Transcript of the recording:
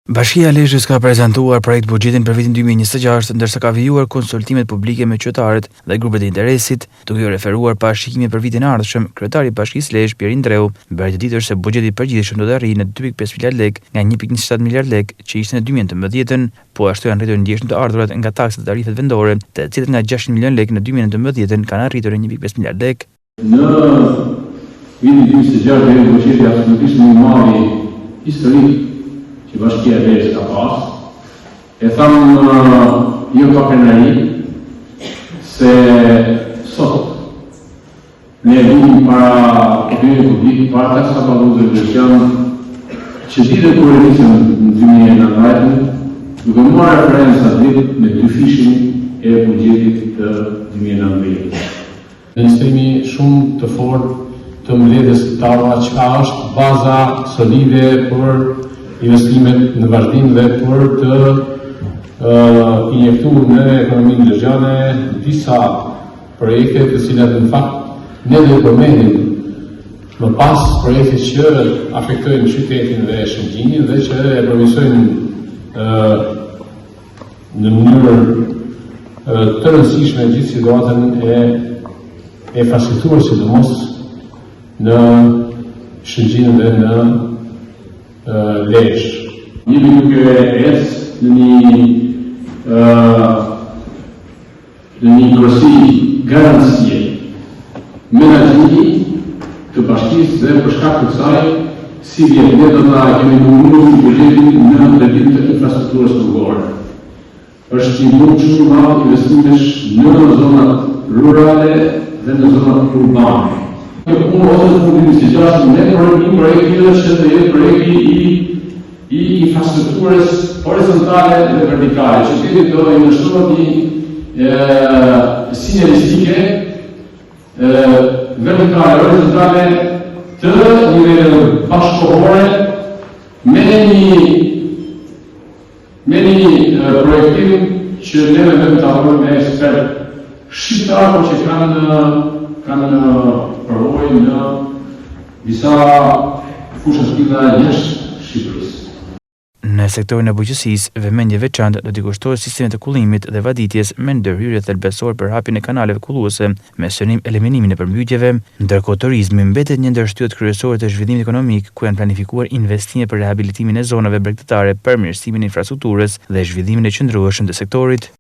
Bashkia e Lezhës ka prezantuar projekt-buxhetin për vitin 2026, ndërsa ka vijuar konsultimet publike me qytetarët dhe grupet e interesit. Duke iu referuar parashikimeve për vitin e ardhshëm, kryetari i Bashkisë Lezhë, Pjerin Ndreu, bëri të ditur se buxheti i përgjithshëm do të arrijë në 2.5 miliardë lekë nga 1.27 miliardë lekë që ishte në 2019-ën. Po ashtu janë rritur ndjeshëm të ardhurat nga taksat dhe tarifat vendore, të cilat nga 600 milionë lekë në 2019-ën kanë arritur në 1.5 miliardë lekë. Në vitin 2026 do jetë buxheti absolutisht më i madhi historik që Bashkia e Lezhës ka pas. E thamë jo pa krenari se sot ne vijmë para opinionit publik, para taksapaguesve lezhjanë, që ditën kur e nisëm në 2019, duke marrë referencë atë vit me dyfishin e buxhetit të 2019. Administrimi shumë të fortë të mbledhjes së të ardhurave, çka është baza solide për investimet në vazhdim dhe për të injektuar në ekonominë lezhjane disa projekte të cilat në fakt ne do i përmendim më pas projekte që afektojnë qytetin dhe Shëngjinin dhe që e përmirësojnë në mënyrë të rëndësishme gjithë situatën e e infrastrukturës sidomos në Shëngjin dhe në Lezhë. Jemi duke ecë në një në një korsi garancie menaxhimi të bashkisë dhe për shkak të kësaj sivjet ne do ta kemi numëruar buxhetin në drejtim të infrastrukturës rrugore. Është një bum shumë i madh investimesh në zonat rurale dhe në zonat urbane. Kjo punë ose në fund 2026 ne për një projekt tjetër që të jetë projekti i i infrastrukturës horizontale dhe vertikale, që qyteti do i nënshtrohet një sinjalistike vertikale, horizontale të niveleve bashkëkohore me një me një projektim që ne mendojmë ta bëjmë me ekspertë shqiptarë, por që kanë kanë përvojë në disa fusha të tilla jashtë Shqipërisë. Në sektorin e bujqësisë, vëmendje e veçantë do t'i kushtohet sistemit të kullimit dhe vaditjes me ndërhyrje thelbësore për hapjen e kanaleve kulluese me synim eliminimin e përmbytjeve. Ndërkohë turizmi mbetet një ndër shtyllat kryesore të zhvillimit ekonomik ku janë planifikuar investime për rehabilitimin e zonave bregdetare, përmirësimin e infrastrukturës dhe zhvillimin e qëndrueshëm të sektorit.